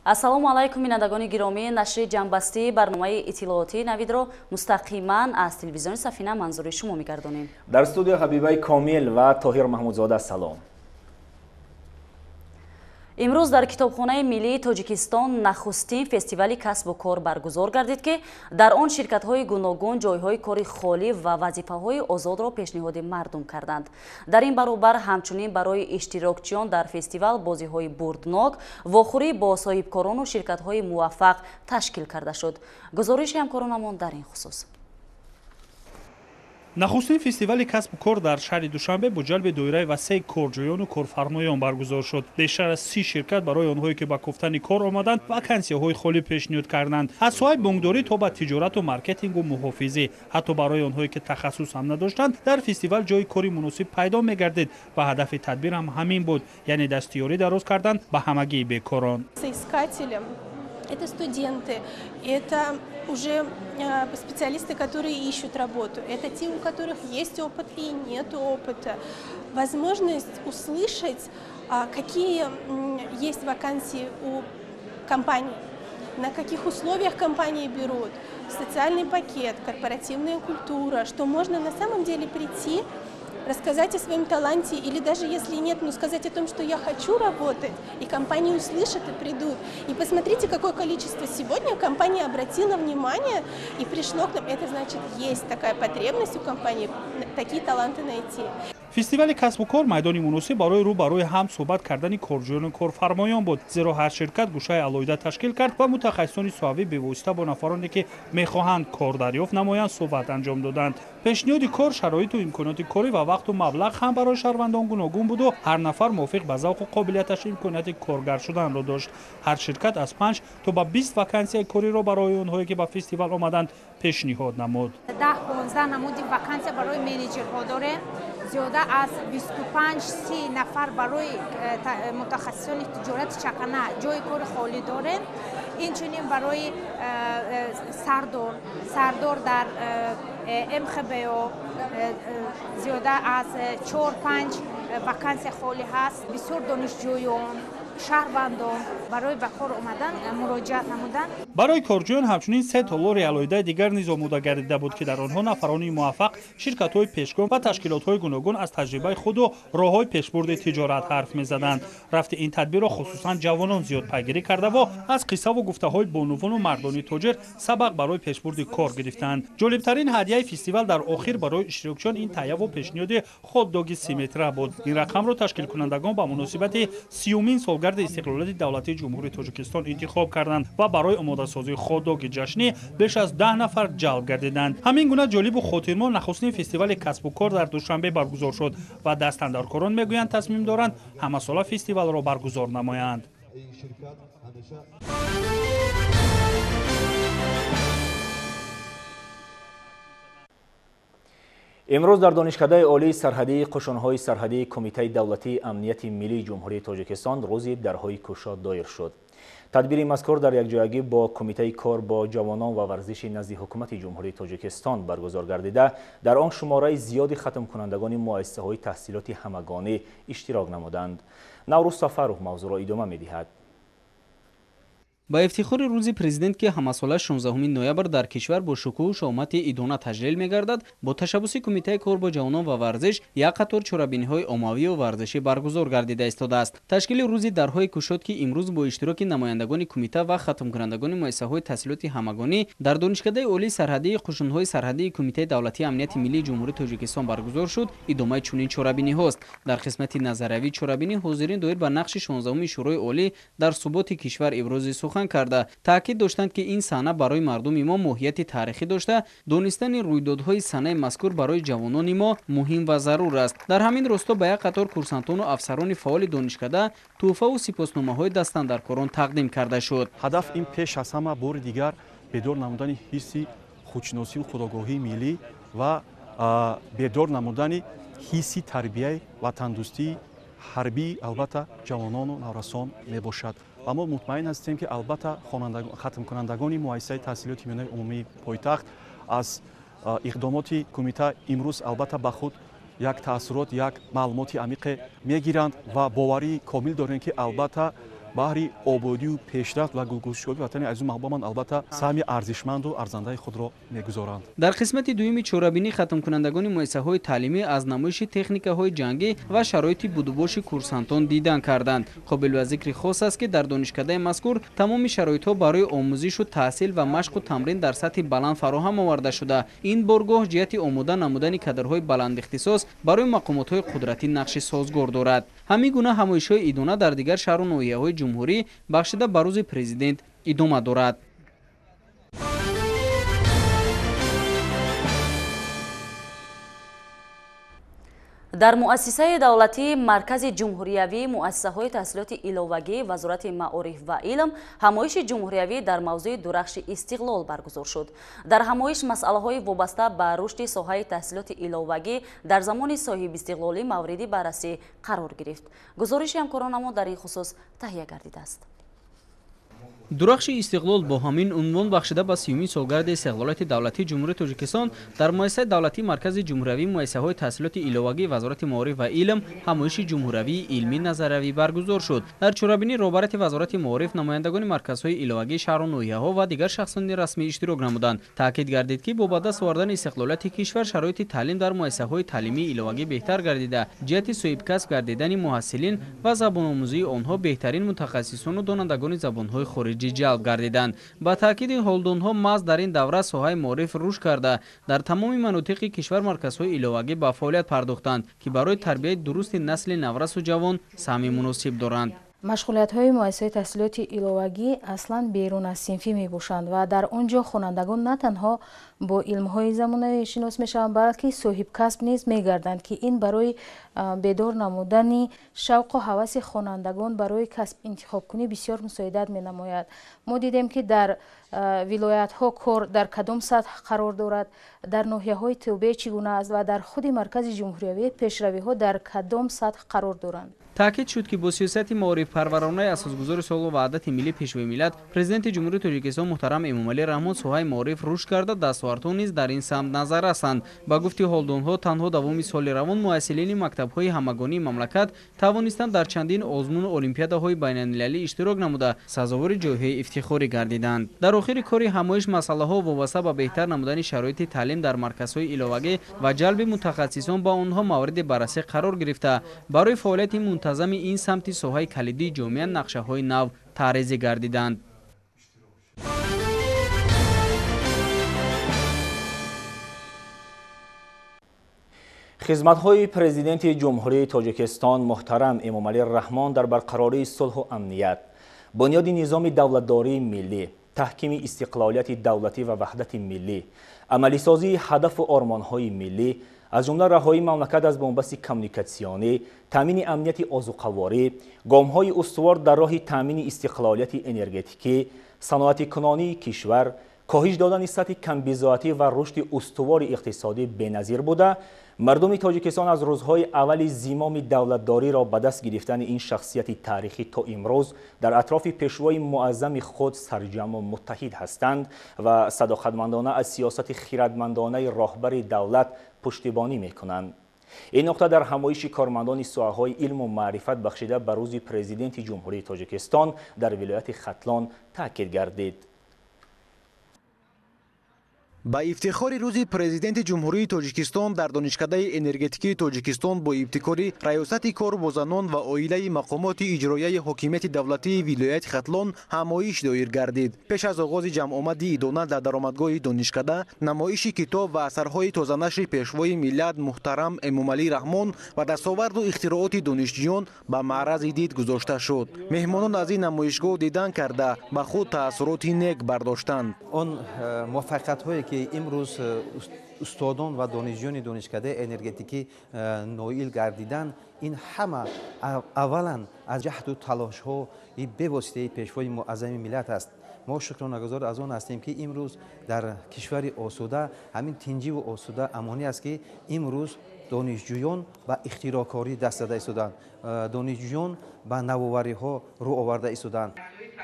Ассалому алайкум, бинандагони гиромӣ. Нашри ҷамъбастии барномаи иттилоотии Навидро мустақиман аз телевизиони Сафина манзури шумо мегардонем. Дар студия Ҳабибаи Комил ва Тоҳир Маҳмудзода. Салом. Имрӯз дар Китобхонаи миллии Тоҷикистон нахустин фестивали касбу кор баргузор гардид, ки дар он ширкатҳои гуногун ҷойҳои кори холӣ ва вазифаҳои озодро пешниҳоди мардум карданд. Дар ин баробар ҳамчунин барои иштирокчиён дар фестивал бозиҳои бурднок, вохӯрӣ бо соҳибкорону ширкатҳои муваффақ ташкил карда шуд. Гузориши ҳамкоронамон дар ин хусус. Нахустин фестивали касбу кор дар шаҳри Душанбе бо ҷалби доираи васеи корҷӯёну корфармоён баргузор шуд. Бештар аз 30 ширкат барои онҳое, ки ба кофтани кор омаданд, вакансияҳои холӣ пешниҳод карданд, аз соҳаи бонкдорӣ то ба тиҷорату маркетингу муҳофизӣ. Ҳатто барои онҳое, ки тахассус ҳам надоштанд, дар фестивал ҷои кори муносиб пайдо мегардид ва ҳадафи тадбир ҳам ҳамин буд, яъне дастиёрӣ дароз кардан ба ҳамагии бекорон. Это студенты, это уже специалисты, которые ищут работу, это те, у которых есть опыт и нет опыта. Возможность услышать, какие есть вакансии у компаний, на каких условиях компании берут, социальный пакет, корпоративная культура, что можно на самом деле прийти, рассказать о своем таланте, или даже если нет, но сказать о том, что я хочу работать, и компании услышат и придут. И посмотрите, какое количество сегодня компания обратила внимание и пришло к нам. Это значит, есть такая потребность у компании такие таланты найти. Фестивали касбу кор майдони муносиб барои рӯ барои ҳам суҳбат кардани корҷӯёну корфармоён буд, зеро ҳар ширкат гӯшаи алоҳида ташкил кард ва мутахассисони соҳавӣ бевосита бо нафароне, ки мехоҳанд кор дарёфт намоянд, суҳбат анҷом доданд. Пешниҳоди кор, шароиту имконоти корӣ ва вақту маблағ ҳам барои шаҳрвандон гуногун буду ҳар нафар мувофиқ ба завқу қобилияташ имконияти коргар шуданро дошт. Ҳар ширкат аз 5 то ба 20 вакансияи кориро барои онҳое, ки ба фестивал омаданд, пешниҳод намуд. 10-15 намуди вакансия барои менеҷерҳо дорем, зиёда аз 25-30 нафар барои мутахассисони тиҷорати чакана ҷои кори холӣ дорем. Инчунин барои сардор дар МХБО зиёда аз 4-5 вакансия холӣ ҳаст. Бисёр донишҷӯён, шаҳрвандон барои ба кор омадан муроҷиат намуданд. Барои корҷӯён ҳамчунин се толори алоҳидаи дигар низ омода гардида буд, ки дар онҳо нафарони муваффақ, ширкатҳои пешгом ва ташкилотҳои гуногун аз таҷрибаи худу роҳҳои пешбурди тиҷорат ҳарф мезаданд. Рафти ин тадбирро хусусан ҷавонон зиёд пайгирӣ кардаву аз қиссаву гуфтаҳои бонувону мардони тоҷир сабақ барои пешбурди кор гирифтанд. Ҷолибтарин ҳадияи фестивал дар охир барои иштирокчиён ин таҳияву пешниҳоди хот-доги 30 метра буд. Ин рақамро ташкилкунандагон ба муносибати 30-умин солгарди истиқлолияти давлатии Ҷумҳурии Тоҷикистон интихоб карданд ва барои омодасозии хот-доги ҷашнӣ беш аз 10 нафар ҷалб гардиданд. Ҳамин гуна ҷолибу хотирмон нахустин фестивали касбу кор дар Душанбе баргузор шуд ва дастандаркорон мегӯянд, тасмим доранд ҳамасола фестивалро баргузор намоянд. Имрӯз дар Донишкадаи олии сарҳадии қушунҳои сарҳадии Кумитаи давлатии амнияти миллии Ҷумҳурии Тоҷикистон рӯзи дарҳои кушод доир шуд. Тадбири мазкур дар якҷоягӣ бо Кумитаи кор бо ҷавонон ва варзиши назди Ҳукумати Ҷумҳурии Тоҷикистон баргузор гардида, дар он шумораи зиёди хатмкунандагони муассисаҳои таҳсилоти ҳамагонӣ иштирок намуданд. Наврӯз Сафаров мавзӯъро идома медиҳад. Ба ифтихори Рӯзи Президент, ки ҳамасола 16 ноябр дар кишвар бо шукӯҳу шоҳмати идона таҷлил мегардад, бо ташаббуси Кумитаи кор бо ҷавонон ва варзиш як қатор чорабиниҳои оммавию варзишӣ баргузор гардида истодааст. Ташкили Рӯзи дарҳои кушод, ки имрӯз бо иштироки намояндагони кумита ва хатмкунандагони муассисаҳои таҳсилоти ҳамагонӣ дар Донишкадаи олии сарҳадии қушунҳои сарҳадии Кумитаи давлатии амнияти миллии Ҷумҳурии Тоҷикистон баргузор шуд, идомаи чунин чорабиниҳост. Дар қисмати назариявии чорабинӣ ҳозирин доир ба нақши 16-уми Шӯрои Олӣ дар суботи кишвар ибрози сухан карда, таъкид доштанд, ки ин саҳна барои мардуми мо моҳияти таърихӣ дошта, донистани рӯйдодҳои санаи мазкур барои ҷавонони мо муҳим ва зарур аст. Дар ҳамин росто ба як қатор курсантону афсарони фаъоли донишкада тӯҳфаву сипосномаҳои дастандаркорон тақдим карда шуд. Ҳадаф ин пеш аз ҳама бори дигар бедор намудани ҳисси худшиносию худогоҳии миллӣ ва бедор намудани ҳисси тарбияи ватандӯстии ҳарбии, албатта, ҷавонону наврасон мебошад. Ва мо мутмаин ҳастем, ки, албатта, хатмкунандагони муассисаи таҳсилоти миёнаи умумии пойтахт аз иқдомоти кумита имрӯз, албатта, ба худ як таассурот, як маълумоти амиқе мегиранд ва боварии комил дорем, ки, албатта, Баҳри ободию пешрафт ва гулгулшоии ватани азизу маҳбубамон албатта саҳми арзишманду арзандаи худро мегузоранд. Дар қисмати дуюми чорабинӣ хатмкунандагони муассисаҳои таълимӣ аз намоиши техникаҳои ҷангӣ ва шароити будубоши курсантон дидан карданд. Қобил ба зикри хос аст, ки дар донишкадаи мазкур тамоми шароитҳо барои омӯзишу таҳсил ва машқу тамрин дар сатҳи баланд фароҳам оварда шуда. Ин боргоҳ ҷиҳати омода намудани кадрҳои баландихтисос барои мақомотҳои қудратӣ нақши созгор дорад. Ҳамин гуна ҳамоишҳои идона дар дигар шаҳру ноҳияҳои ҷумҳурӣ бахшида ба рӯзи президент идома дорад. Дар муассисаи давлатии Маркази ҷумҳуриявии муассисаҳои таҳсилоти иловагии Вазорати маориф ва илм ҳамоиши ҷумҳуриявӣ дар мавзӯи дурахши истиқлол баргузор шуд. Дар ҳамоиш масъалаҳои вобаста ба рушди соҳаи таҳсилоти иловагӣ дар замони соҳибистиқлолӣ мавриди баррасӣ қарор гирифт. Гузориши ҳамкоронамон дар ин хусус таҳия гардидааст. Дурахши истиқлол бо ҳамин унвон бахшида ба 30-умин солгарди истиқлолияти давлатии Ҷумҳурии Тоҷикистон дар муассисаи давлатии Маркази ҷумҳуриявии муассисаҳои таҳсилоти иловагии Вазорати маориф ва илм ҳамоиши ҷумҳуриявии илмӣ назариявӣ баргузор шуд. Дар чорабинӣ роҳбарияти Вазорати маориф, намояндагони марказҳои иловагии шаҳру ноҳияҳо ва дигар шахсони расмӣ иштирок намуданд. Таъкид гардид, ки бо ба даст овардани истиқлолияти кишвар шароити таълим дар муассисаҳои таълимии иловагӣ беҳтар гардида, ҷиҳати соҳибкасб гардидани муҳассилин ва забономӯзии онҳо беҳтарин мутахассисону донандагони забонҳои хориҷӣ ҷалб гардиданд. Ба таъкиди ҳолдонҳо, маҳз дар ин давра соҳаи маориф рушд карда, дар тамоми манотиқи кишвар марказҳои иловагӣ ба фаъолият пардохтанд, ки барои тарбияи дурусти насли наврасу ҷавон саҳми муносиб доранд. Машғулиятҳои муассисаҳои таҳсилоти иловагӣ аслан берун аз синфӣ мебошанд ва дар он ҷо хонандагон на танҳо бо илмҳои замонавӣ шинос мешаванд, балки соҳибкасб низ мегарданд, ки ин барои бедор намудани шавқу ҳаваси хонандагон барои касб интихобкунӣ бисёр мусоидат менамояд. Мо дидем, ки дар вилоятҳо кор дар кадом сатҳ қарор дорад, дар ноҳияҳои тобеъ чӣ гуна аст ва дар худи маркази ҷумҳуриявӣ пешравиҳо дар кадом сатҳ қарор доранд. Таъкид шуд, ки бо сиёсати маорифпарваронаи асосгузори сулҳу ваҳдати миллӣ, Пешвои миллат, Президенти Ҷумҳурии Тоҷикистон муҳтарам Эмомалӣ Раҳмон соҳаи маориф рушд карда, дастовардҳо низ дар ин самт назар ҳастанд. Ба гуфти ҳолдонҳо, танҳо давоми соли равон муҳассилини мактабҳои ҳамагонии мамлакат тавонистанд дар чандин озмуну олимпиадаҳои байналмилалӣ иштирок намуда, сазовори ҷойҳои ифтихорӣ гардиданд. Дар охири кори ҳамоиш масъалаҳо вобаста ба беҳтар намудани шароити таълим дар марказҳои иловагӣ ва ҷалби мутахассисон ба онҳо мавриди баррасӣ қарор гирифта, барои фаъолияти мунтазами ин самти соҳаи калидии ҷомеа нақшаҳои нав таъризӣ гардиданд. Хизматҳои Президенти Ҷумҳурии Тоҷикистон муҳтарам Эмомалӣ Раҳмон дар барқарории сулҳу амният, бунёди низоми давлатдории миллӣ, таҳкими истиқлолияти давлатӣ ва ваҳдати миллӣ, амалисозии ҳадафу ормонҳои миллӣ, аз ҷумла раҳоии мамлакат аз бомбасти коммуникатсионӣ, таъмини амнияти озуқаворӣ, гомҳои устувор дар роҳи таъмини истиқлолияти энергетикӣ, саноатикунонии кишвар, коҳиш додани сатҳи камбизоатӣ ва рушди устувори иқтисодӣ беназир буда, мардуми Тоҷикистон аз рӯзҳои аввали зимоми давлатдориро ба даст гирифтани ин шахсияти таърихӣ то имрӯз дар атрофи пешвои муаззами худ сарҷамъу муттаҳид ҳастанд ва садоқатмандона аз сиёсати хирадмандонаи роҳбари давлат пуштибонӣ мекунанд. Ин нуқта дар ҳамоиши кормандони соҳаҳои илму маърифат бахшида ба рӯзи Президенти Ҷумҳурии Тоҷикистон дар вилояти Хатлон таъкид гардид. Ба ифтихори рӯзи Президенти Ҷумҳурии Тоҷикистон дар Донишкадаи энергетикии Тоҷикистон бо ибтикори Раёсати кор бо занон ва оилаи мақомоти иҷроияи ҳокимияти давлатии вилояти Хатлон ҳамоиш доир гардид. Пеш аз оғози ҷамъомади идона дар даромадгоҳи донишкада намоиши китоб ва асарҳои тозанашри Пешвои миллат муҳтарам Эмомалӣ Раҳмон ва дастоварду ихтирооти донишҷӯён ба маърази дид гузошта шуд. Меҳмонон аз ин намоишгоҳ дидан карда, ба худ таассуроти нек бардоштанд. Он муваффақиятҳое ки имрӯз устодон ва донишҷӯёни донишкадаи энергетикӣ ноил гардиданд, ин ҳама аввалан аз ҷаҳду талошҳои бевоситаи Пешвои муаззами миллат аст. Мо шукронагузор аз он ҳастем, ки имрӯз дар кишвари осуда ҳамин тинҷиву осуда амонӣ аст, ки имрӯз донишҷӯён ба ихтироъкорӣ даст зада истоданд, донишҷӯён ба навовариҳо рӯ оварда истоданд.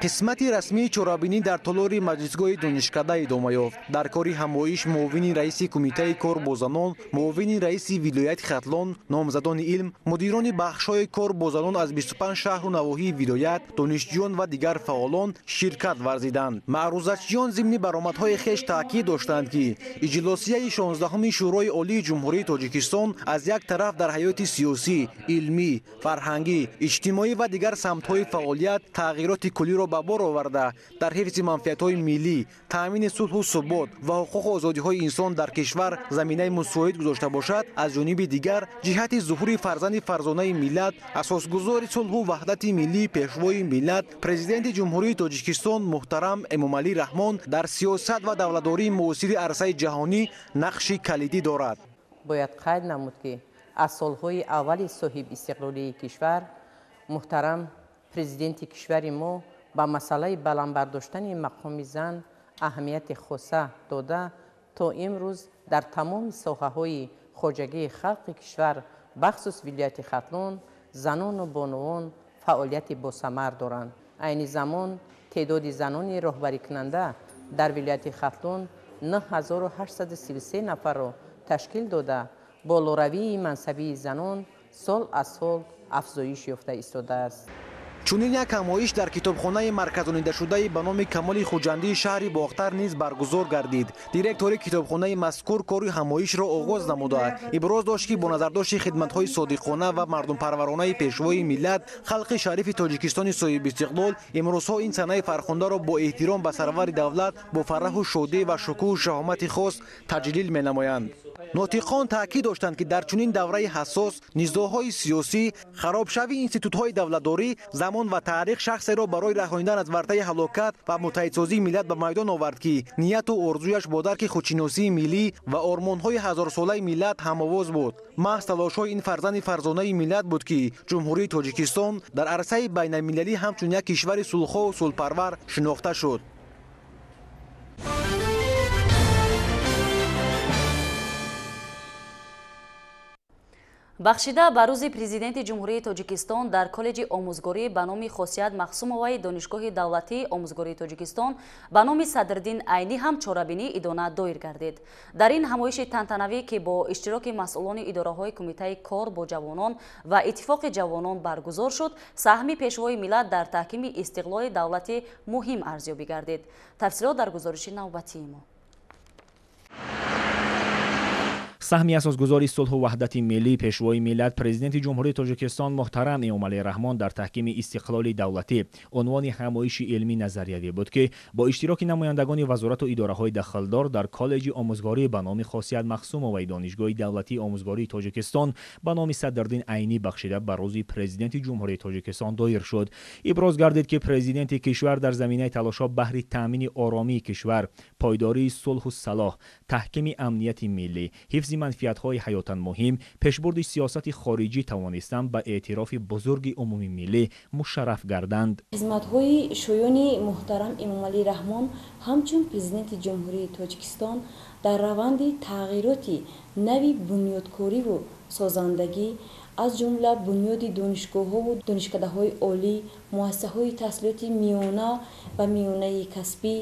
Қисмати расмии чорабинӣ дар толори маҷлисгоҳи донишкада идома ёфт. Дар кори ҳамоиш муовини раиси кумитаи кор бо занон, муовини раиси вилояти Хатлон, номзадони илм, мудирони бахшҳои кор бо занон аз 25 шаҳру навоҳии вилоят, донишҷӯён ва дигар фаъолон ширкат варзиданд. Маърузачиён зимни баромадҳои хеш таъкид доштанд, ки иҷлосияи 16-уми Шӯрои Олии Ҷумҳурии Тоҷикистон аз як тараф дар ҳаёти сиёсӣ, илмӣ, фарҳангӣ, иҷтимоӣ ва дигар самтҳои фаъолият тағйироти куллиро ба бор оварда, дар ҳифзи манфиатҳои миллӣ, таъмини сулҳу субот ва ҳуқуқу озодиҳои инсон дар кишвар заминаи мусоид гузошта бошад, аз ҷониби дигар ҷиҳати зуҳури фарзанди фарзонаи миллат, асосгузори сулҳу ваҳдати миллии Пешвои миллат, Президенти Ҷумҳурии Тоҷикистон муҳтарам Эмомалӣ Раҳмон дар сиёсат ва давлатдории муосири арсаи ҷаҳонӣ нақши калидӣ дорад. Бояд қайд намуд, ки аз солҳои аввали соҳибистиқлолии кишвар муҳтарам президенти кишвари мо ба масъалаи баланд бардоштани мақоми зан аҳамияти хоса дода, то имрӯз дар тамоми соҳаҳои хоҷагии халқи кишвар, бахсус вилояти Хатлон, занону бонувон фаъолияти босамар доранд. Айни замон теъдоди занони роҳбарикунанда дар вилояти Хатлон 9833 нафарро ташкил дода, болоравии мансабии занон сол аз сол афзоиш ёфта истодааст. Чунин як ҳамоиш дар китобхонаи марказонидашудаи ба номи Камоли Хуҷандии шаҳри Бохтар низ баргузор гардид. Директори китобхонаи мазкур кори ҳамоишро оғоз намуда, иброз дошт, ки бо назардошти хидматҳои содиқона ва мардумпарваронаи Пешвои миллат, халқи шарифи Тоҷикистони соҳибистиқлол имрӯзҳо ин санаи фархундаро бо эҳтиром ба сарвари давлат, бо фараҳу шодӣ ва шукӯҳу шаҳомати хос таҷлил менамоянд. Нотиқон таъкид доштанд, ки дар чунин давраи ҳассос, низоъҳои сиёсӣ, харобшавии институтҳои давлатдорӣ, замон ва таърих шахсеро барои раҳонидан аз вартаи ҳалокат ва муттаҳидсозии миллат ба майдон овард, ки нияту орзуяш бо дарки худшиносии миллӣ ва ормонҳои ҳазорсолаи миллат ҳамовоз буд. Маҳз талошҳои ин фарзанди фарзонаи миллат буд, ки Ҷумҳурии Тоҷикистон дар арсаи байналмилалӣ ҳамчун як кишвари сулҳхоҳу сулҳпарвар шинохта шуд. Бахшида ба рӯзи Президенти Ҷумҳурии Тоҷикистон дар коллеҷи омӯзгорӣ ба номи Хосият Махсумоваи Донишгоҳи давлатии омӯзгории Тоҷикистон ба номи Садриддин Айнӣ ҳам чорабинӣ идона доир гардид. Дар ин ҳамоиши тантанавӣ, ки бо иштироки масъулони идораҳои Кумитаи кор бо ҷавонон ва Иттифоқи ҷавонон баргузор шуд, саҳми Пешвои миллат дар таҳкими истиқлоли давлатӣ муҳим арзёбӣ гардид. Тафсилот дар гузориши навбатии мо. Саҳми асосгузори сулҳу ваҳдати миллӣ, Пешвои миллат, Президенти Ҷумҳурии Тоҷикистон муҳтарам Эмомалӣ Раҳмон дар таҳкими истиқлоли давлатӣ унвони ҳамоиши илмӣ назариявӣ буд, ки бо иштироки намояндагони вазорату идораҳои дахлдор дар коллеҷи омӯзгорӣ ба номи Хосият Махсумоваи Донишгоҳи давлатии омӯзгории Тоҷикистон ба номи Садриддин Айнӣ бахшида ба рӯзи Президенти Ҷумҳурии Тоҷикистон доир шуд. Иброз гардид, ки президенти кишвар дар заминаи талошҳо баҳри таъмини оромии кишвар, пойдории сулҳу салоҳ, таҳкими амнияти миллӣ, ҳифзи манфиатҳои ҳаётан муҳим, пешбурди сиёсати хориҷӣ тавонистанд ба эътирофи бузурги умумимиллӣ мушарраф гарданд. Хизматҳои шоёни муҳтарам Эмомалӣ Раҳмон ҳамчун Президенти Ҷумҳурии Тоҷикистон дар раванди тағйироти нави бунёдкориву созандагӣ, аз ҷумла бунёди донишгоҳҳову донишкадаҳои олӣ, муассисаҳои таҳсилоти миёна ва миёнаи касбӣ,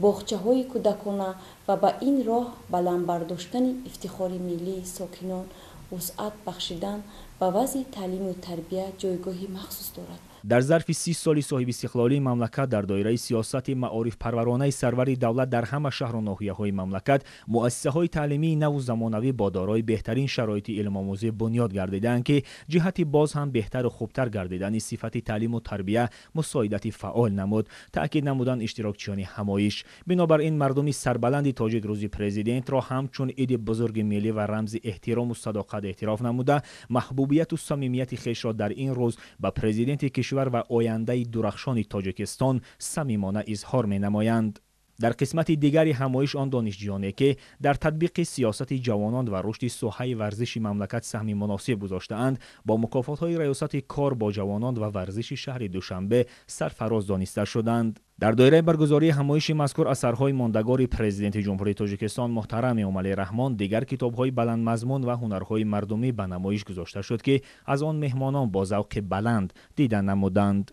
боғчаҳои кӯдакона ва ба ин роҳ баланд бардоштани ифтихори миллии сокинон, вусъат бахшидан ба вазъи таълиму тарбия ҷойгоҳи махсус дорад. Дар зарфи 30 соли соҳибистиқлолии мамлакат дар доираи сиёсати маорифпарваронаи сарвари давлат дар ҳама шаҳру ноҳияҳои мамлакат муассисаҳои таълимии наву замонавӣ бо дорои беҳтарин шароити илмомӯзӣ бунёд гардидаанд, ки ҷиҳати боз ҳам беҳтару хубтар гардидани сифати таълиму тарбия мусоидати фаъол намуд, таъкид намуданд иштирокчиёни ҳамоиш. Бинобар ин мардуми сарбаланди тоҷик рӯзи президентро ҳамчун иди бузурги миллӣ ва рамзи эҳтирому садоқат эътироф намуда, маҳбубияту самимияти хешро дар ин рӯз ба президенти кишвар ва ояндаи дурахшони Тоҷикистон самимона изҳор менамоянд. Дар қисмати дигари ҳамоиш он донишҷӯёне, ки дар татбиқи сиёсати ҷавонон ва рушди соҳаи варзиши мамлакат саҳми муносиб гузоштаанд, бо мукофотҳои Раёсати кор бо ҷавонон ва варзиши шаҳри Душанбе сарфароз дониста шуданд. Дар доираи баргузории ҳамоиши мазкур асарҳои мондагори Президенти Ҷумҳурии Тоҷикистон муҳтарам Эмомалӣ Раҳмон дигар китобҳои баландмазмун ва ҳунарҳои мардумӣ ба намоиш гузошта шуд, ки аз он меҳмонон бо завқи баланд дида намуданд.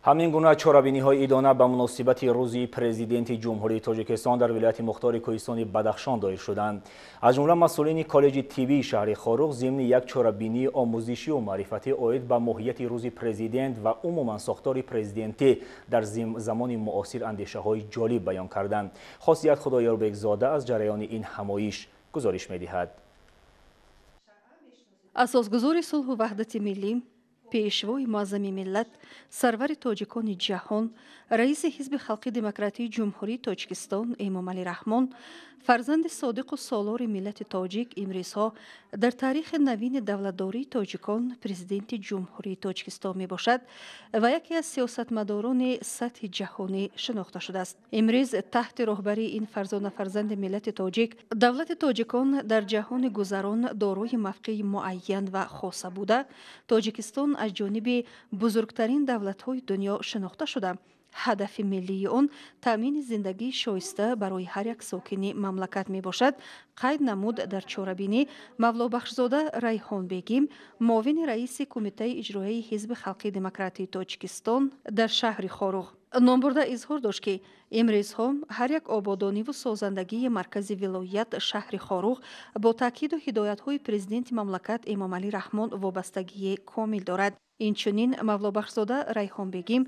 Ҳамин гуна чорабиниҳои идона ба муносибати рӯзи президенти Ҷумҳурии Тоҷикистон дар вилояти мухтори Кӯҳистони Бадахшон доир шуданд. Аз ҷумла масъулини коллеҷи тиббии шаҳри Хоруғ зимни як чорабинии омӯзишию маърифатӣ оид ба моҳияти рӯзи президент ва умуман сохтори президентӣ дар замони муосир андешаҳои ҷолиб баён карданд. Хосият Худоёрбекзода аз ҷараёни ин ҳамоиш гузориш медиҳад. Асосгузори сулҳу ваҳдати миллӣ, пешвои муаззами миллат, сарвари тоҷикони ҷаҳон, раиси Ҳизби халқи демократии Ҷумҳурии Тоҷикистон Эмомалӣ Раҳмон, фарзанди содиқу солори миллати тоҷик, имрӯзҳо дар таърихи навини давлатдории тоҷикон президенти Ҷумҳурии Тоҷикистон мебошад ва яке аз сиёсатмадорони сатҳи ҷаҳонӣ шинохта шудааст. Имрӯз таҳти роҳбарии ин фарзона фарзанди миллати тоҷик, давлати тоҷикон дар ҷаҳони гузарон дорои мавқеи муайян ва хоса буда, Тоҷикистон аз ҷониби бузургтарин давлатҳои дунё шинохта шуда, ҳадафи миллии он таъмини зиндагии шоиста барои ҳар як сокини мамлакат мебошад, қайд намуд дар чорабинӣ Мавлобахшзода Райҳонбегим, муовини раиси Кумитаи иҷроияи Ҳизби халқи демократии Тоҷикистон дар шаҳри Хоруғ. Номбурда изҳор дошт, ки имрӯзҳо ҳар як ободониву созандагии маркази вилоят шаҳри Хоруғ бо таъкиду ҳидоятҳои президенти мамлакат Эмомалӣ Раҳмон вобастагии комил дорад. Инчунин Мавлобахшзода Райҳонбегим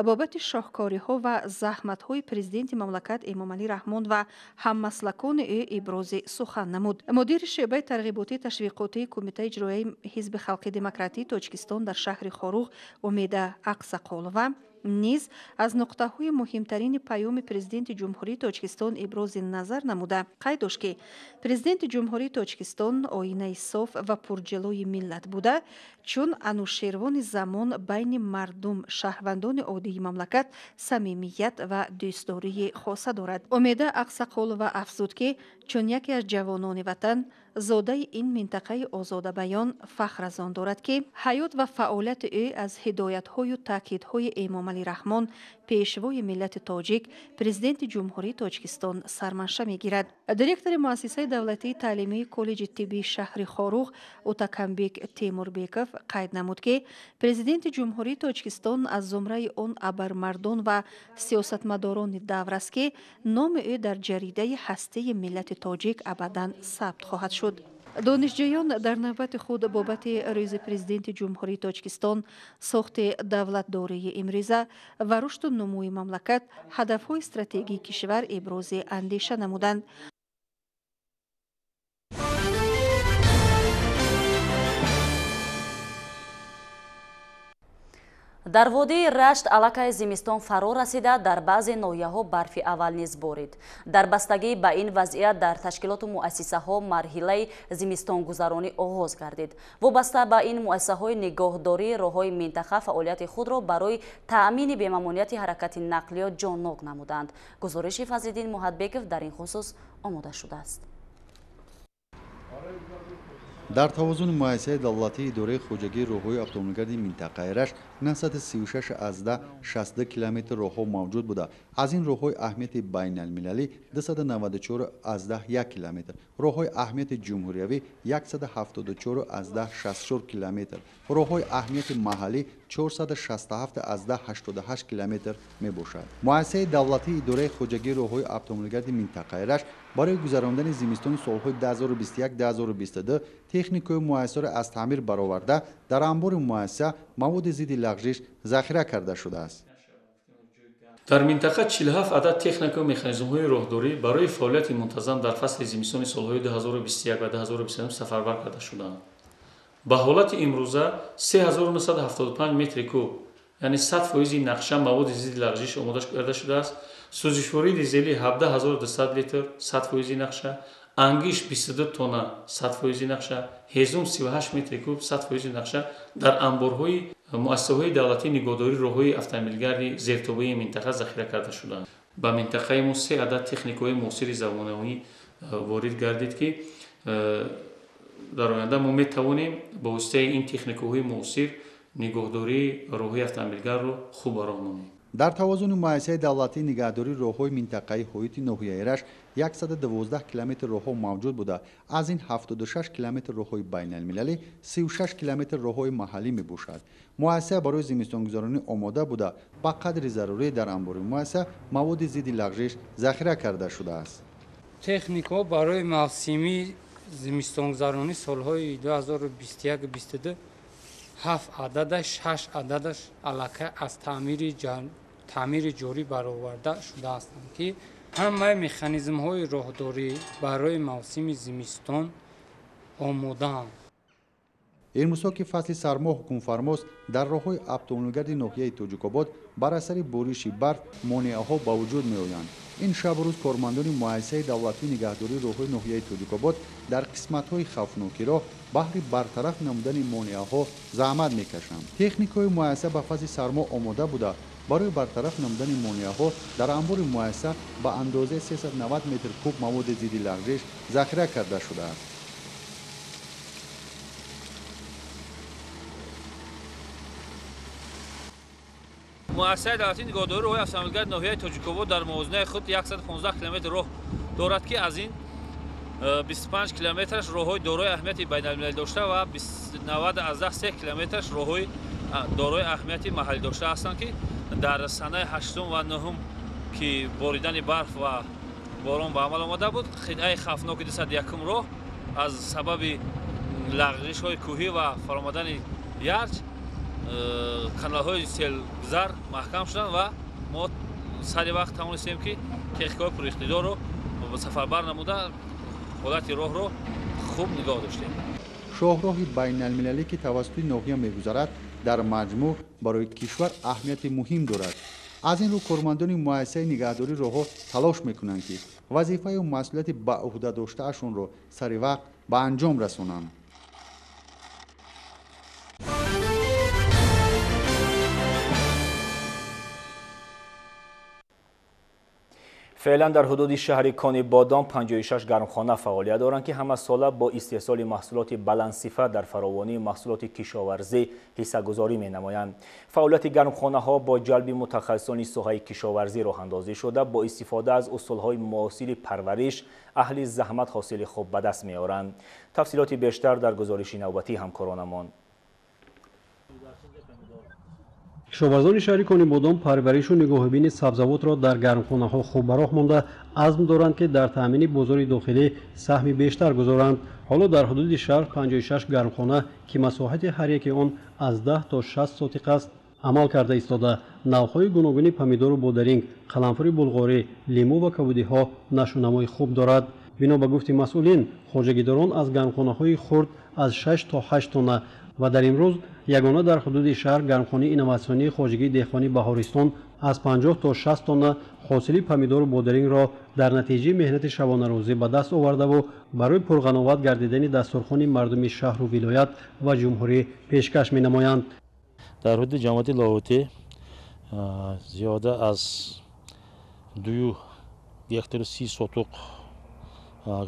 бобати шоҳкориҳо ва заҳматҳои президенти мамлакат Эмомалӣ Раҳмон ва ҳаммаслакони ӯ ибрози сухан намуд. Мудири шӯъбаи тарғиботии ташвиқотии Кумитаи иҷроияи Ҳизби халқи демократии Тоҷикистон дар шаҳри Хоруғ Умеда Ақсақолова низ аз нуқтаҳои муҳимтарини паёми президенти Ҷумҳурии Тоҷикистон ибрози назар намуда, қайд дошт, ки президенти Ҷумҳурии Тоҷикистон оинаи соф ва пурҷилои миллат буда, чун анӯшервони замон байни мардум, шаҳрвандони оддии мамлакат самимият ва дӯстдории хоса дорад. Умеда Ақсақолова афзуд, ки чун яке аз ҷавонони ватан, зодаи ин минтақаи озодабаён фахр аз он дорад, ки ҳаёт ва фаъолияти ӯ аз ҳидоятҳою таъкидҳои Эмомалӣ Раҳмон, пешвои миллати тоҷик, президенти Ҷумҳурии Тоҷикистон сарманша мегирад. Директори муассисаи давлатии таълимии коллеҷи тиббии шаҳри Хоруғ Утакамбек Темурбеков қайд намуд, ки президенти Ҷумҳурии Тоҷикистон аз зумраи он абармардон ва сиёсатмадорони давр аст, ки номи ӯ дар ҷаридаи ҳастии миллати тоҷик абадан сабт хоҳад шуд. Донишҷӯён дар навбати худ бобати рӯзи президенти Ҷумҳурии Тоҷикистон, сохти давлатдории имрӯза ва рушду нумӯи мамлакат, ҳадафҳои стратегии кишвар ибрози андеша намуданд. Дар водии Рашт аллакай зимистон фаро расида, дар баъзе ноҳияҳо барфи аввал низ борид. Дар бастагӣ ба ин вазъият дар ташкилоту муассисаҳо марҳилаи зимистонгузаронӣ оғоз гардид. Вобаста ба ин муассисаҳои нигоҳдории роҳҳои минтақа фаъолияти худро барои таъмини бемамониати ҳаракати нақлиёт ҷоннок намуданд. Гузориши Фазлиддин Муҳатбеков дар ин хусус омода шудааст. Дар тавозуни муассисаи давлатии идораи хоҷагии роҳҳои автомобилгарди минтақаи Рашт 936,62 километр роҳҳо мавҷуд буда, аз ин роҳҳои аҳамияти байналмилалӣ 294,1 километр, роҳҳои аҳамияти ҷумҳуриявӣ 174,64 километр, роҳҳои аҳамияти маҳаллӣ 467,88 километр мебошад. Муассисаи давлатии идораи хоҷагии роҳҳои автомобилгарди минтақаи Рашт барои гузарондани зимистони солҳои 2021-2022 техникаи муассисаро аз таъмир бароварда, дар анбори муассиса маводи зидди лағжиш захира карда шудааст. Дар минтақа 47 адад техникаю механизмҳои роҳдорӣ барои фаъолияти мунтазам дар фасли зимистони солҳои 2021 ва 2022 сафарбар карда шуданд. Ба ҳолати имрӯза 3975 метри куб, яъне 100% нақша маводи зидди лағжиш омода карда шудааст. Сӯзишвории дизелӣ 17200 литр, 100% нақша, ангиш 22 тонна, 100% нақша, ҳезум 38 метри куб, 100% нақша дар анборҳои муассисаҳои давлатии нигоҳдории роҳҳои автомобилгарди зертобаи минтақа захира карда шуданд. Ба минтақаи мо 3 адад техникаҳои муосири замонавӣ ворид гардид, ки дар оянда мо метавонем ба воситаи ин техникаҳои муосир нигоҳдории роҳҳои автомобилгардро хуб ба роҳ монем. Дар тавозуни муассисаи давлатии нигаҳдории роҳҳои минтақаи ҳоити ноҳияи Рашт 112 километр роҳҳо мавҷуд буда, аз ин 76 километр роҳҳои байналмилалӣ, 36 километр роҳҳои маҳаллӣ мебошад. Муассиса барои зимистонгузаронӣ омода буда, ба қадри зарурӣ дар анбори муассиса маводи зидди лағжиш захира карда шудааст. Техникаҳо барои мавсимии зимистонгузаронӣ солҳои 2021-22 7 ададаш, 6 ададаш аллакай аз таъмири ҷорӣ бароварда шудаастанд, ки ҳамаи механизмҳои роҳдорӣ барои мавсими зимистон омодаанд. Имрӯзҳо ки фасли сармо ҳукмфармост, дар роҳҳои автомобилгарди ноҳияи Тоҷикобод бар асари бориши барф монеаҳо ба вуҷуд меоянд. Ин шабу рӯз кормандони муассисаи давлатии нигаҳдории роҳҳои ноҳияи Тоҷикобод дар қисматҳои хавфноки роҳ баҳри бартараф намудани монеаҳо заҳмат мекашанд. Техникаҳои муассиса ба фасли сармо омода буда, барои бартараф намудани монеаҳо дар анбори муассиса ба андозаи 390 метр куб маводи зидди лағжиш захира карда шудааст. Муассисаи давлатии нигаҳдории роҳҳои автомобилгарди ноҳияи Тоҷикобод дар мувозинаи худ 115 километр роҳ дорад, ки аз ин 25 километраш роҳҳои дорои аҳамияти байналмилалӣ дошта ва 93 километраш роҳҳои дорои аҳамияти маҳаллӣ дошта ҳастанд, ки дар санаи 8 ва 9 ки боридани барф ва борон ба амал омада буд, қитъаи хавфноки 201 роҳ аз сабаби лағжишҳои кӯҳӣ ва фаромадани ярч каналҳои селгузар маҳкам шуданд ва мо сари вақт тавонистем, ки техникаҳои пуриқтидорро сафарбар намуда ҳолати роҳро хуб нигоҳ доштем. Шоҳроҳи байналмилалӣ, ки тавассути ноҳия мегузарад, дар маҷмӯъ барои кишвар аҳамияти муҳим дорад. Аз ин рӯ кормандони муассисаи нигаҳдории роҳҳо талош мекунанд, ки вазифаю масъулияти ба ӯҳда доштаашонро сари вақт ба анҷом расонанд. Феълан дар ҳудуди шаҳри Конибодом 56 гармхона фаъолият доранд, ки ҳамасола бо истеҳсоли маҳсулоти баландсифат дар фаровонии маҳсулоти кишоварзӣ ҳиссагузорӣ менамоянд. Фаъолияти гармхонаҳо бо ҷалби мутахассисони соҳаи кишоварзӣ роҳандозӣ шуда, бо истифода аз усулҳои муосири парвариш аҳли заҳмат ҳосили хуб ба даст меоранд. Тафсилоти бештар дар гузориши навбатии ҳамкоронамон. Кишоварзони шаҳри Конибодом парваришу нигоҳубини сабзавотро дар гармхонаҳо хуб ба роҳ монда, азм доранд, ки дар таъмини бозори дохилӣ саҳми бештар гузоранд. Ҳоло дар ҳудуди шаҳр 56 гармхона, ки масоҳати ҳар яки он аз 10 то 60 сотиқ аст, амал карда истода. Навъҳои гуногуни помидору бодаринг, қаламфури булғорӣ, лимӯ ва кабудиҳо нашунамои хуб дорад. Бино ба гуфти масъулин, хоҷагидорон аз гармхонаҳои хурд аз 6 то 8 тонна ва дар имрӯз ягона дар ҳудуди шаҳр гармхонаи инноватсионии хоҷагии деҳқонии Баҳористон аз 50 то 60 тонна ҳосили помидору бодарингро дар натиҷаи меҳнати шабонарӯзӣ ба даст овардаву барои пурғановат гардидани дастурхони мардуми шаҳру вилоят ва ҷумҳурӣ пешкаш менамоянд. Дар ҳудуди ҷамоати Лоҳутӣ зиёда аз 2 гектару 30 сотуқ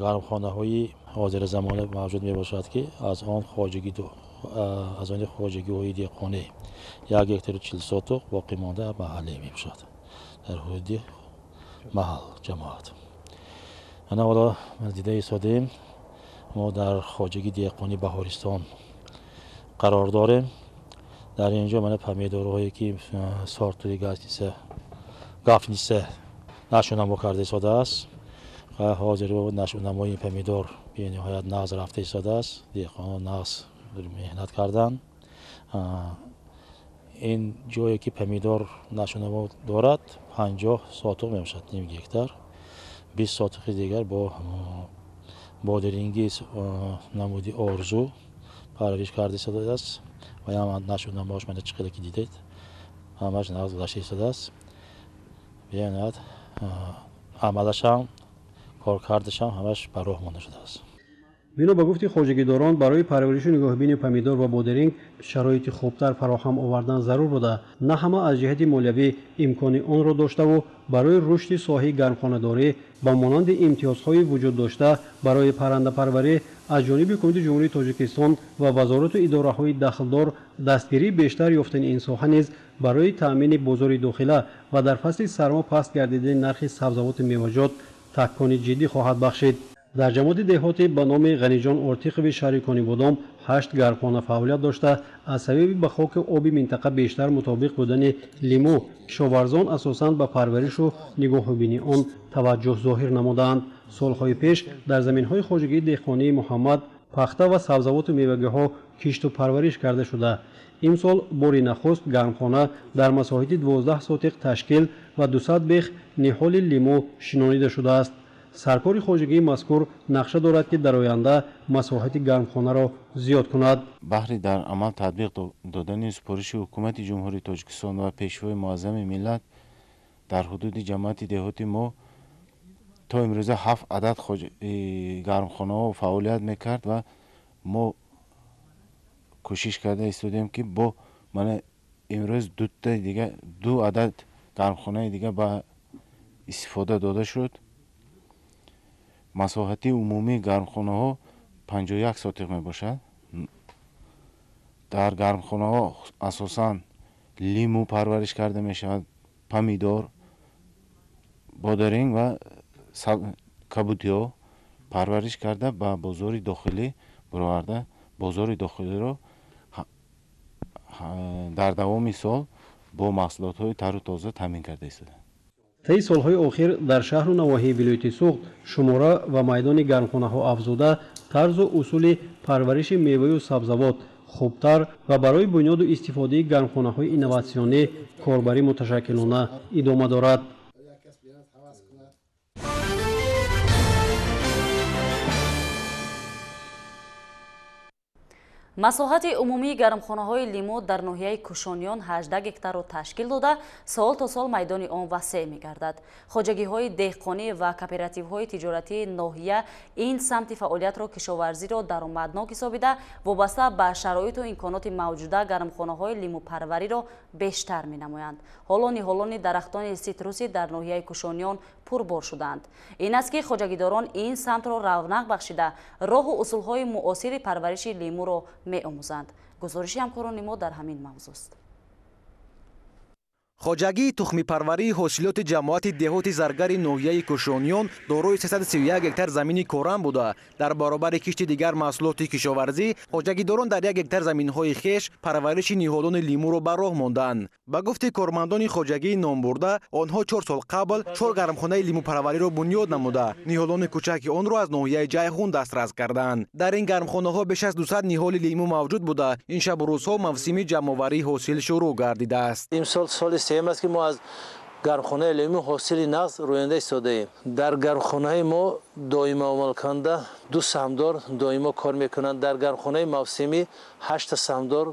гармхонаҳои ҳозиразамона мавҷуд мебошад, ки аз он хоҷагиҳои деҳқонӣ 1 гектару 40 сотуқ боқӣ монда маҳаллӣ мебошад дар ҳудуди маҳал ҷамоат. Ана ҳоло дида истодаем, мо дар хоҷагии деҳқонии Баҳористон қарор дорем. Дар ин ҷо мана помидорҳое ки сортуи гафниса нашъунамо карда истодааст. Ҳозир нашъунамои помидор бениҳоят нағз рафта истодааст. Деҳқонон нағз меҳнат карданд. Ин ҷое ки помидор нашъунамо дорад 50 сотуқ мебошад, ним гектар. 20 сотуқи дигар бо бодиринги намуди орзу парвариш карда истодааст ва ям нашъунамоаш мана чӣ қадар ки дидед, ҳамааш нағз гузашта истодааст. Бениҳоят амалашам, коркардашам ҳамаш ба роҳ монда шудааст. Бино ба гуфти хоҷагидорон, барои парваришу нигоҳубини помидор ва бодиринг шароити хубтар фароҳам овардан зарур буда, на ҳама аз ҷиҳати молиявӣ имкони онро доштаву барои рушди соҳаи гармхонадорӣ ба монанди имтиёзҳои вуҷуд дошта барои паррандапарварӣ аз ҷониби Ҳукумати Ҷумҳурии Тоҷикистон ва вазорату идораҳои дахлдор дастгирии бештар ёфтани ин соҳа низ барои таъмини бозори дохила ва дар фасли сармо паст гардидани нархи сабзавоту меваҷот такони ҷиддӣ хоҳад бахшид. Дар ҷамоати деҳотӣ ба номи Ғаниҷон Ортиқови шаҳри Конибодом 8 гармхона фаъолият дошта, аз сабаби ба хоки оби минтақа бештар мутобиқ будани лимӯ, кишоварзон асосан ба парваришу нигоҳубини он таваҷҷӯҳ зоҳир намудаанд. Солҳои пеш дар заминҳои хоҷагии деҳқонии Муҳаммад пахта ва сабзавоту мевагиҳо кишту парвариш карда шуда. Имсол бори нахуст гармхона дар масоҳати 12 сотиқ ташкил ва 200 бех ниҳоли лимӯ шинонида шудааст. Саркори хоҷагии мазкур нақша дорад, ки дар оянда масоҳати гармхонаро зиёд кунад. Баҳри дар амал татбиқ додани супориши ҳукумати Ҷумҳурии Тоҷикистон ва Пешвои муаззами миллат дар ҳудуди ҷамоати деҳоти мо то имрӯза 7 адад гармхонаҳо фаъолият мекард ва мо кӯшиш карда истодем, ки бо мана имрӯз ду адад гармхонаи дига ба истифода дода шуд. Масоҳати умумии гармхонаҳо 51 сотиқ мебошад. Дар гармхонаҳо асосан лимӯ парвариш карда мешавад, помидор, бодаринг ва кабудиҳо парвариш карда ба бозори дохилӣ бароварда, бозори дохилиро дар давоми сол бо маҳсулотҳои тару тоза таъмин карда истодаанд. Таи солҳои охир дар шаҳру навоҳии вилояти Суғд шумора ва майдони гармхонаҳо афзуда, тарзу усули парвариши меваю сабзавот хубтар ва барои бунёду истифодаи гармхонаҳои инноватсионӣ корбарӣ муташаккилона идома дорад. Масоҳати умумии гармхонаҳои лимӯ дар ноҳияи Кушониён 18 гектарро ташкил дода, сол то сол майдони он васеъ мегардад. Хоҷагиҳои деҳқонӣ ва кооперативҳои тиҷоратии ноҳия ин самти фаъолиятро кишоварзиро даромаднок ҳисобида, вобаста ба шароиту имконоти мавҷуда гармхонаҳои лимӯпарвариро бештар менамоянд. Ҳоло ниҳолони дарахтони ситрусӣ дар ноҳияи Кушониён пурбор шуданд. Ин аст, ки хоҷагидорон ин самтро равнақ бахшида, роҳу усулҳои муосири парвариши лимӯро меомӯзанд. Гузориши ҳамкорони мо дар ҳамин мавзӯст. Хоҷагии тухмипарварии ҳосилоти ҷамоати деҳоти Заргари ноҳияи Кушониён дорои 331 гектар замини корам буда, дар баробари кишти дигар маҳсулоти кишоварзӣ хоҷагидорон дар 1 гектар заминҳои хеш парвариши ниҳолони лимӯро ба роҳ монданд. Ба гуфти кормандони хоҷагии номбурда, онҳо 4 сол қабл 4 гармхонаи лимӯпарвариро бунёд намуда, ниҳолони кӯчаки онро аз ноҳияи Ҷайҳун дастрас карданд. Дар ин гармхонаҳо беш аз 200 ниҳоли лимӯ мавҷуд буда, ин шабу рӯзҳо мавсими ҷамъоварии ҳосил шурӯъ гардидааст. Имсол соли сеюм аст, ки мо аз гармхонаи лимӯ ҳосили нағз рӯянда истодаем. Дар гармхонаи мо доимо амалкунанда 2 саҳмдор доимо кор мекунанд. Дар гармхонаи мавсимӣ 8 саҳмдор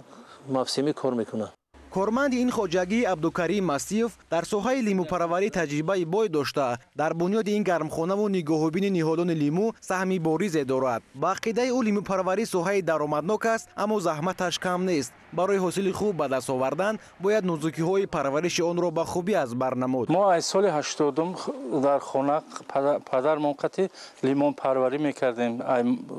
мавсимӣ кор мекунанд. Корманди ин хоҷагӣ Абдукарим Масиев дар соҳаи лимӯпарварӣ таҷрибаи бой дошта, дар бунёди ин гармхонаву нигоҳубини ниҳолони лимӯ саҳми боризе дорад. Ба ақидаи ӯ лимӯпарварӣ соҳаи даромаднок аст, аммо заҳматаш кам нест. Барои ҳосили хуб ба даст овардан бояд нозукиҳои парвариши онро ба хубӣ аз бар намуд. Мо аз соли 80 дар хона падармон қати лимонпарварӣ мекардем,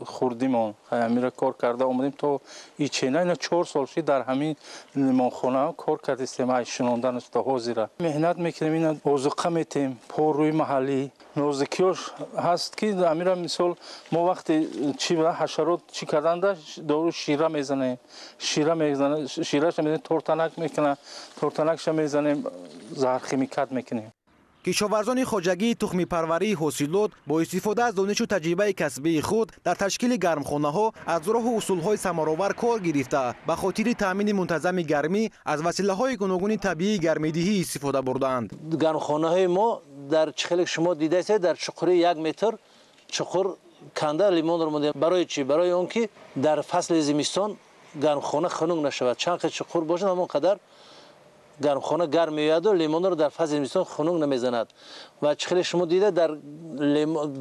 хурдимон ҳамира кор карда омадем то ичена. Ина 4 сол шид дар ҳамин лимонхона кор кардистем, ай шинонданаш то ҳозира. Меҳнат мекунем, ина озуқа метем, порӯи маҳаллӣ. Нозукиёш ҳаст, ки амира мисол мо вақте чи ҳашарот чӣ карданда дору шира мезанем, шира мезанем, шираша мезанем, тортанак мекунам, тортанакша мезанем, заҳрхимикат мекунем. Кишоварзони хоҷагии тухмипарварии ҳосилот бо истифода аз донишу таҷрибаи касбии худ дар ташкили гармхонаҳо аз роҳу усулҳои самаровар кор гирифта, ба хотири таъмини мунтазами гармӣ аз василаҳои гуногуни табиии гармидиҳӣ истифода бурданд. Гармхонаҳои мо дар чӣ хеле шумо дидаед, дар чуқури 1 метр чуқур канда лимонро мондем. Барои чӣ? Барои он ки дар фасли зимистон гармхона хунук нашавад. Чанд қадр чуқур бошад, ҳамон қадар гармхона гарм меояду лимонро дар фасли зимистон хунук намезанад. Ва чӣ хеле шумо дида, дар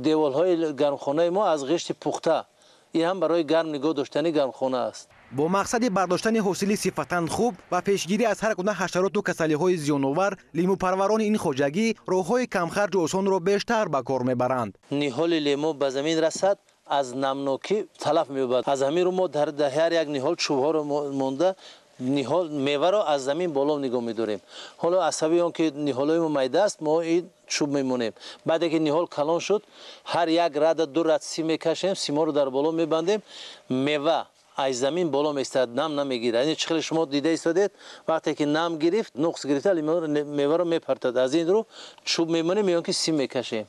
деволҳои гармхонаи мо аз ғишти пухта, ин ҳам барои гарм нигоҳ доштани гармхона аст. Бо мақсади бардоштани ҳосили сифатан хуб ва пешгирӣ аз ҳар гуна ҳашароту касалиҳои зиёновар, лимӯпарварони ин хоҷагӣ роҳҳои камхарҷу осонро бештар ба кор мебаранд. Ниҳоли лимӯ ба замин расад, аз намнокӣ талаф меёбад. Аз ҳамин рӯ мо дар ҳар як ниҳол чӯбҳоро монда ниҳол меваро аз замин боло нигоҳ медорем. Ҳоло аз сабаби он ки ниҳолҳои мо майда аст, мо ин чӯб мемонем. Баъде ки ниҳол калон шуд, ҳар як рада 2 рад сим мекашем, симҳоро дар боло мебандем, мева аз замин боло меистад, нам намегирад. Яъне чӣ хеле шумо дида истодед, вақте ки нам гирифт, нуқс гирифта, меваро мепартад. Аз ин рӯ чӯб мемонем ё ки сим мекашем.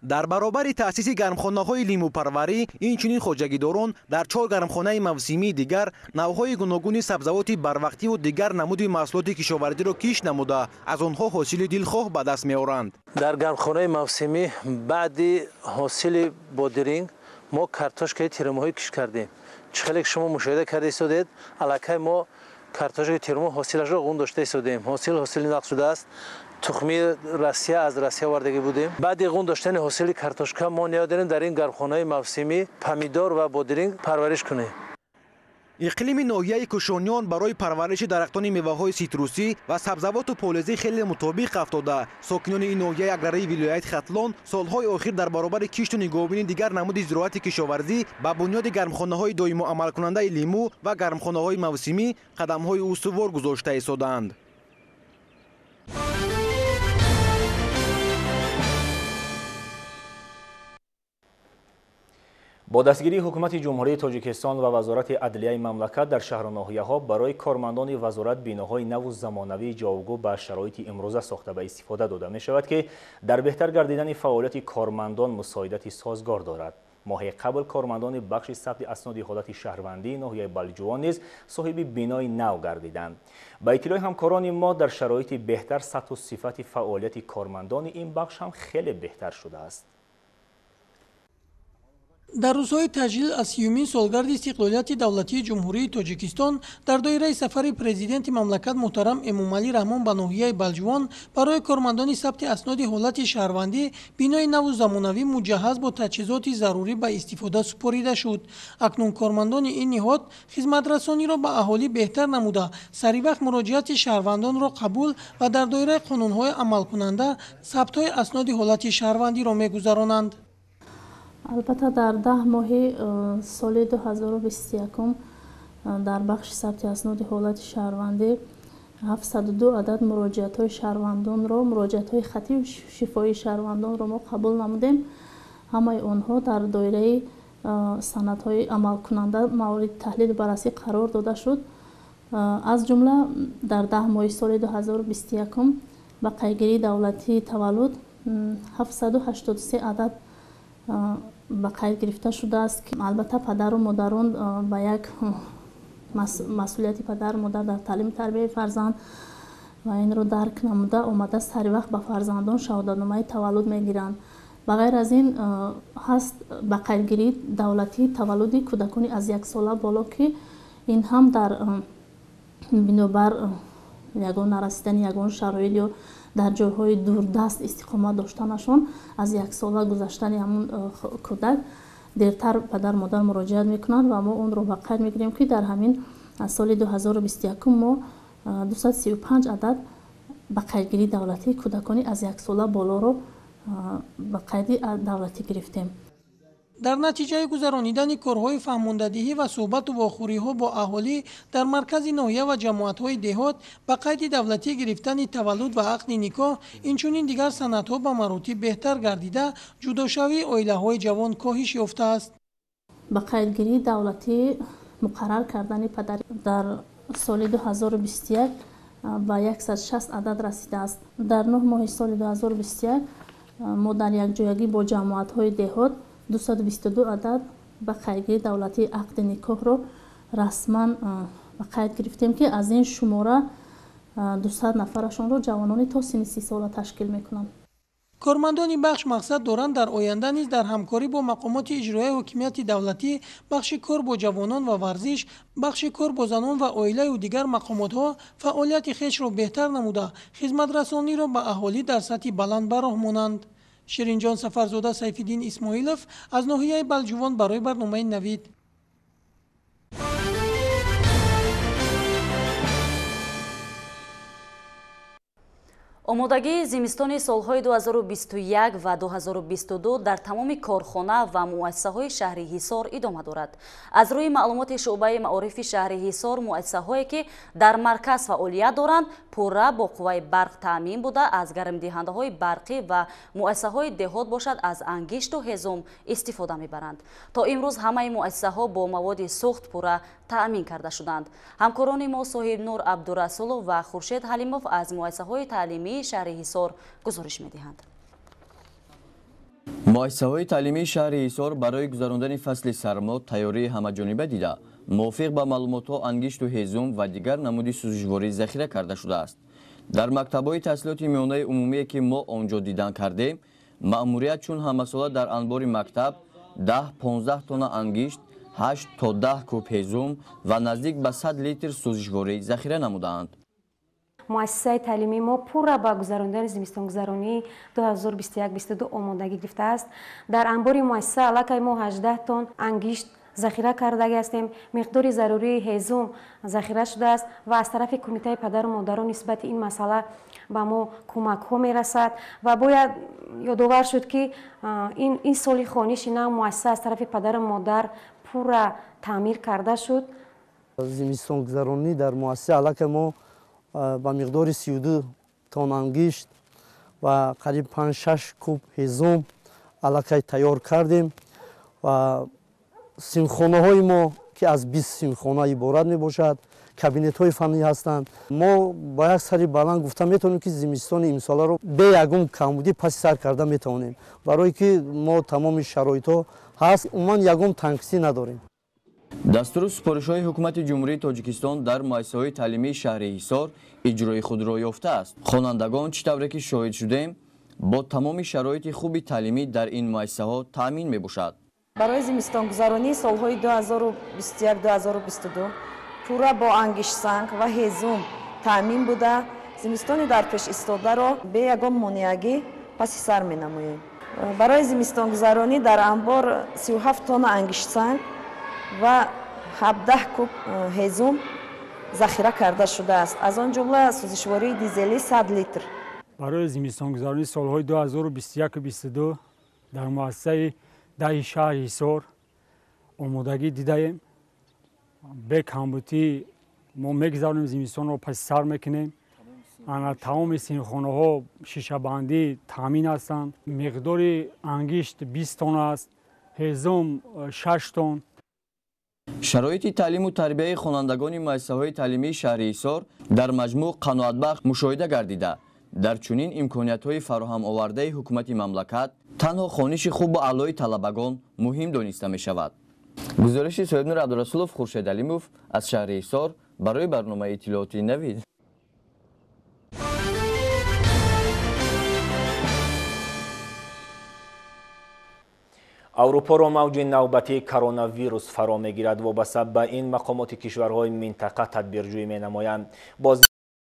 Дар баробари таъсиси гармхонаҳои лимӯпарварӣ, инчунин хоҷагидорон дар 4 гармхонаи мавсимии дигар навъҳои гуногуни сабзавоти барвақтиву дигар намуди маҳсулоти кишоварзиро кишт намуда, аз онҳо ҳосили дилхоҳ ба даст меоранд. Дар гармхонаи мавсимӣ баъди ҳосили бодиринг мо картошкаи тирамоҳӣ кишт кардем. Чӣ хеле шумо мушоҳида карда истодед, аллакай мо картошкаи тирамоҳ ҳосилашро ғун дошта истодем. Ҳосил ҳосили нақд шудааст. Тухми Россия аз Россия овардагӣ будем. Баъди ғун доштани ҳосили картошка мо ниёз дорем дар ин гармхонаи мавсимӣ помидор ва бодиринг парвариш кунем. Иқлими ноҳияи Кушониён барои парвариши дарахтони меваҳои ситрусӣ ва сабзавоту полезӣ хеле мутобиқ афтода. Сокинони ин ноҳияи аграрии вилояти Хатлон солҳои охир дар баробари кишту нигоҳубини дигар намуди зироати кишоварзӣ ба бунёди гармхонаҳои доимо амалкунандаи лимӯ ва гармхонаҳои мавсимӣ қадамҳои устувор гузошта истодаанд. Бо дастгирии ҳукумати Ҷумҳурии Тоҷикистон ва Вазорати адлияи мамлакат дар шаҳру ноҳияҳо барои кормандони вазорат биноҳои наву замонавии ҷавобгӯ ба шароити имрӯза сохта ба истифода дода мешавад, ки дар беҳтар гардидани фаъолияти кормандон мусоидати созгор дорад. Моҳи қабл кормандони бахши сабти асноди ҳолати шаҳрвандии ноҳияи Балҷувон низ соҳиби бинои нав гардиданд. Ба иттилои ҳамкорони мо, дар шароити беҳтар сатҳу сифати фаъолияти кормандони ин бахш ҳам хеле беҳтар шудааст. Дар рӯзҳои таҷлил аз 30-юмин солгарди истиқлолияти давлатии Ҷумҳурии Тоҷикистон дар доираи сафари президенти мамлакат муҳтарам Эмомалӣ Раҳмон ба ноҳияи Балҷувон барои кормандони сабти асноди ҳолати шаҳрвандӣ бинои наву замонавӣ муҷаҳҳаз бо таҷҳизоти зарурӣ ба истифода супорида шуд. Акнун кормандони ин ниҳод хизматрасониро ба аҳолӣ беҳтар намуда, саривақт муроҷиати шаҳрвандонро қабул ва дар доираи қонунҳои амалкунанда сабтҳои асноди ҳолати шаҳрвандиро мегузаронанд. Албатта, дар 10 моҳи соли 2021 дар бахши сабти асноди ҳолати шаҳрвандӣ 702 адад муроҷиатҳои шаҳрвандонро, муроҷиатҳои хаттию шифоии шаҳрвандонро мо қабул намудем. Ҳамаи онҳо дар доираи санадҳои амалкунанда мавриди таҳлилу баррасӣ қарор дода шуд. Аз ҷумла дар 10 моҳи соли 2021 ба қайдгирии давлатии таваллуд 783 адад ба қайд гирифта шудааст, ки албатта падару модарон ба як масъулияти падару модар дар таълиму тарбияи фарзанд ва инро дарк намуда омада саривақт ба фарзандон шаҳодатномаи таваллуд мегиранд. Ба ғайр аз ин ҳаст ба қайдгирии давлатии таваллуди кӯдакони аз 1 сола боло, ки ин ҳам дар бинобар ягон нарасидани ягон шароит ё дар ҷойҳои дурдаст истиқомат доштанашон аз 1 сола гузаштани ҳамун кӯдак дертар падар модар муроҷиат мекунанд ва мо онро ба қайд мегирем, ки дар ҳамин соли 2021 мо 235 адад ба қайдгирии давлатии кӯдакони аз 1 сола болоро ба қайди давлатӣ гирифтем. Дар натиҷаи гузаронидани корҳои фаҳмондадиҳӣ ва суҳбату вохӯриҳо бо аҳолӣ дар маркази ноҳия ва ҷамоатҳои деҳот ба қайди давлатӣ гирифтани таваллуд ва ақди никоҳ, инчунин дигар санадҳо ба маротиб беҳтар гардида, ҷудошавии оилаҳои ҷавон коҳиш ёфтааст. Ба қайдгирии давлатӣ муқаррар кардани падар дар соли 2021 ба 160 адад расидааст. Дар 9 моҳи соли 2021 мо дар якҷоягӣ бо ҷамоатҳои деҳот 222 адад ба қайдгирии давлатии ақди никоҳро расман ба қайд гирифтем, ки аз ин шумора 200 нафарашонро ҷавонони то синни 30 сола ташкил мекунанд. Кормандони бахш мақсад доранд дар оянда низ дар ҳамкорӣ бо мақомоти иҷроияи ҳокимияти давлатӣ, бахши кор бо ҷавонон ва варзиш, бахши кор бо занон ва оилаю дигар мақомотҳо фаъолияти хешро беҳтар намуда, хизматрасониро ба аҳолӣ дар сатҳи баланд ба роҳ монанд. Ширинҷон Сафарзода, Сайфиддин Исмоилов аз ноҳияи Балҷувон барои барномаи Навид. Омодагии зимистони солҳои 2021 ва 2022 дар тамоми корхона ва муассисаҳои шаҳри Ҳисор идома дорад. Аз рӯи маълумоти шӯъбаи маорифи шаҳри Ҳисор, муассисаҳое ки дар марказ фаъолият доранд, пурра бо қувваи барқ таъмин буда, аз гармдиҳандаҳои барқӣ ва муассисаҳои деҳот бошад аз ангишту ҳезум истифода мебаранд. То имрӯз ҳамаи муассисаҳо бо маводи сӯхт пурра таъмин карда шуданд. Ҳамкорони мо Соҳибнур Абдурасулов ва Хуршед Ҳалимов аз муассисаҳои таълимии шаҳри Ҳисор гузориш медиҳанд. Муассисаҳои таълимии шаҳри Ҳисор барои гузарондани фасли сармо тайёрии ҳамаҷониба дида, мувофиқ ба маълумотҳо ангишту ҳезум ва дигар намуди сӯзишворӣ захира карда шудааст. Дар мактабҳои таҳсилоти миёнаи умумие ки мо он ҷо дидан кардем, маъмурият чун ҳамасола дар анбори мактаб 10-15 тонна ангишт, 8 то 10 куб ҳезум ва наздик ба 100 литр сӯзишворӣ захира намудаанд. Муассисаи таълимии мо пурра ба гузарондани зимистонгузаронии 2021-22 омодагӣ гирифтааст. Дар анбори муассиса аллакай мо 18 тонн ангишт захира кардагӣ ҳастем. Миқдори зарурии ҳезум захира шудааст ва аз тарафи кумитаи падару модарон нисбати ин масъала ба мо кӯмакҳо мерасад. Ва бояд ёдовар шуд, ки ин соли хониши нав муассиса аз тарафи падару модар пурра таъмир карда шуд. Зимистонгузаронӣ дар муассиса аллакай мо ба миқдори 32 тонн ангишт ва қариб 5-6 куб ҳезум аллакай тайёр кардем ва синфхонаҳои мо ки аз 20 синфхона иборат мебошад, кабинетҳои фаннӣ ҳастанд. Мо ба як сари баланд гуфта метавонем, ки зимистони имсоларо бе ягон камбудӣ паси сар карда метавонем, барое ки мо тамоми шароитҳо ҳаст, умуман ягон танқисӣ надорем. Дастуру супоришҳои ҳукумати Ҷумҳурии Тоҷикистон дар муассисаҳои таълимии шаҳри Ҳисор иҷрои худро ёфтааст. Хонандагон чӣ тавре ки шоҳид шудем, бо тамоми шароити хуби таълимӣ дар ин муассисаҳо таъмин мебошад. Барои зимистонгузаронии солҳои 2021-2022 пурра бо ангиштсанг ва ҳезум таъмин буда, зимистони дар пеш истодаро бе ягон монеагӣ паси сар менамоем. Барои зимистонгузаронӣ дар анбор 37 тонна ангиштсанг ва 17 куб ҳезум захира карда шудааст, аз он ҷумла сӯзишвории дизелӣ 100 литр. Барои зимистонгузаронии солҳои 2021-22 дар муассисаи даҳи шаҳри Ҳисор омодагӣ дидаем. Бе камбудӣ мо мегузаронем, зимистонро паси сар мекунем. Тамоми синфхонаҳо шишабандӣ таъмин ҳастанд. Миқдори ангишт 20 тонна аст, ҳезум 6 тонн. Шароити таълиму тарбияи хонандагони муассисаҳои таълимии шаҳри Ҳисор дар маҷмӯъ қаноатбахш мушоҳида гардида, дар чунин имкониятҳои фароҳам овардаи ҳукумати мамлакат танҳо хониши хубу аълои талабагон муҳим дониста мешавад. Гузориши Соҳибнур Абдурасулов, Хуршед Алимов аз шаҳри Ҳисор барои барномаи иттилоотии Навид. Аврупоро мавҷи навбатии коронавирус фаро мегирад. Вобаста ба ин мақомоти кишварҳои минтақа тадбирҷӯӣ менамоянд. Боз